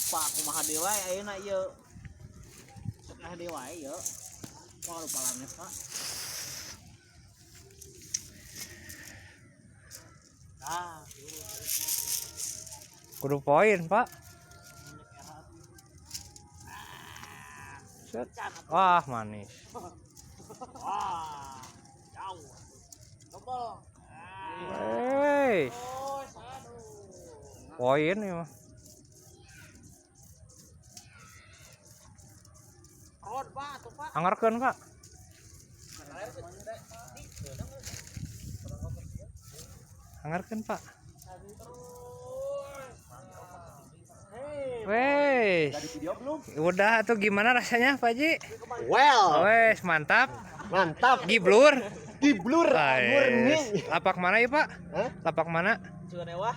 Lupa kumaha deui wae ayeuna ieu. Sok ah deui wae ieu. Wah lupa lanes Pak. Ah, Kudu poin, Pak. Set. Wah, manis. Wah, jauh. Dobel. Wey. Poin ya mah. Rod, Pak, tuh Pak. Anggarkeun, Pak. Anggarkeun, Pak. Wes. Udah tuh gimana rasanya, Pak Ji? Well, Wes, mantap. mantap. Giblur. Giblur murni. Lapak mana ya, Pak? Hah? Lapak mana? Ciwanewah.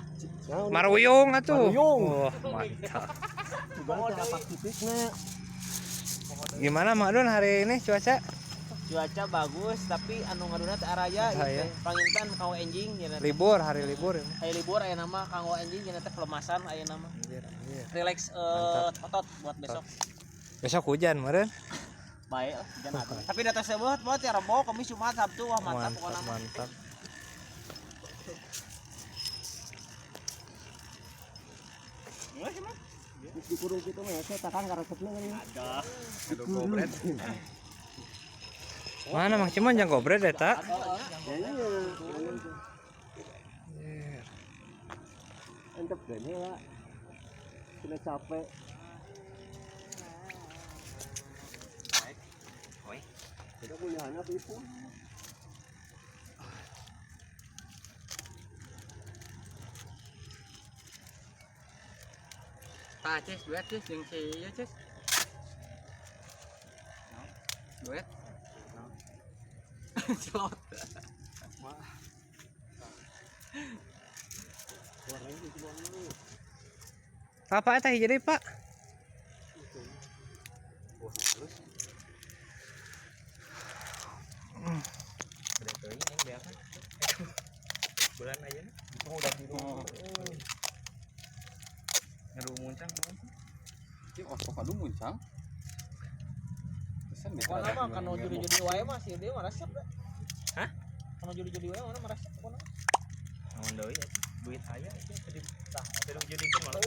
Maruyung atuh. Maruyung. Wah, mantap. Lapak titikna. Gimana Mak Dun hari ini cuaca? Cuaca bagus tapi anu ngaduna teh araya ieu Saya. teh. Panginten kanggo enjing nya teh. Libur, hari libur ini. Hari libur aya nama kanggo enjing nya teh pelemasan aya nama. Anjir, anjir. Relax otot buat besok. Besok hujan meureun. Baik lah, hujan atuh. Tapi data sebuah buat ya Rebo, Kamis, Jumat, Sabtu, wah mantap Mantap, pokoknya mah. mantap. Gimana sih, Mas? Dikurung kitu mah saya takkan karesepna kan. Ada. Mana Mang Cimon jang gobret eta? Ya iya. Entep gini lah. Sudah capek. Kita punya anak ibu. Tah, Cis, duet, Cis, jeung si ieu, Cis. Duet. Celot. Apa eta hiji deui, Pak? Gede teuing yang beakan. Bulan aja. Udah di rumah. Ngaru muncang. Ieu avocado muncang. Pesan deh. Pokoknya mah kanu judi-judi wae mah sih dia mah resep dah. Hah? Kanu judi-judi wae mana mah resep pokoknya. Naon deui atuh? Duit aya itu tadi tah tadi dijadikeun malah.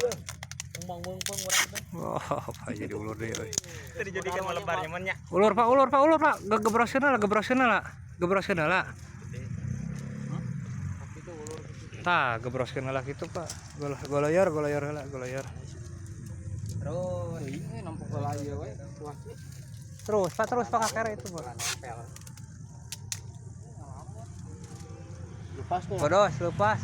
Umbang beungpeung urang teh. Wah, Pak jadi ulur deui euy. Tadi dijadikeun malah lebar nyaman nya. Ulur, Pak, ulur, Pak, ulur, Pak. Gebroskeun lah, gebroskeun lah. Gebroskeun lah. Tah, gebroskeun lah kitu, Pak. Goloyor, goloyor heula, goloyor. Terus Ini nampok heula ieu we. Wah, Terus, Pak, terus Pak kakere itu, Pak. nempel. Lepas nih. Bodos, lepas.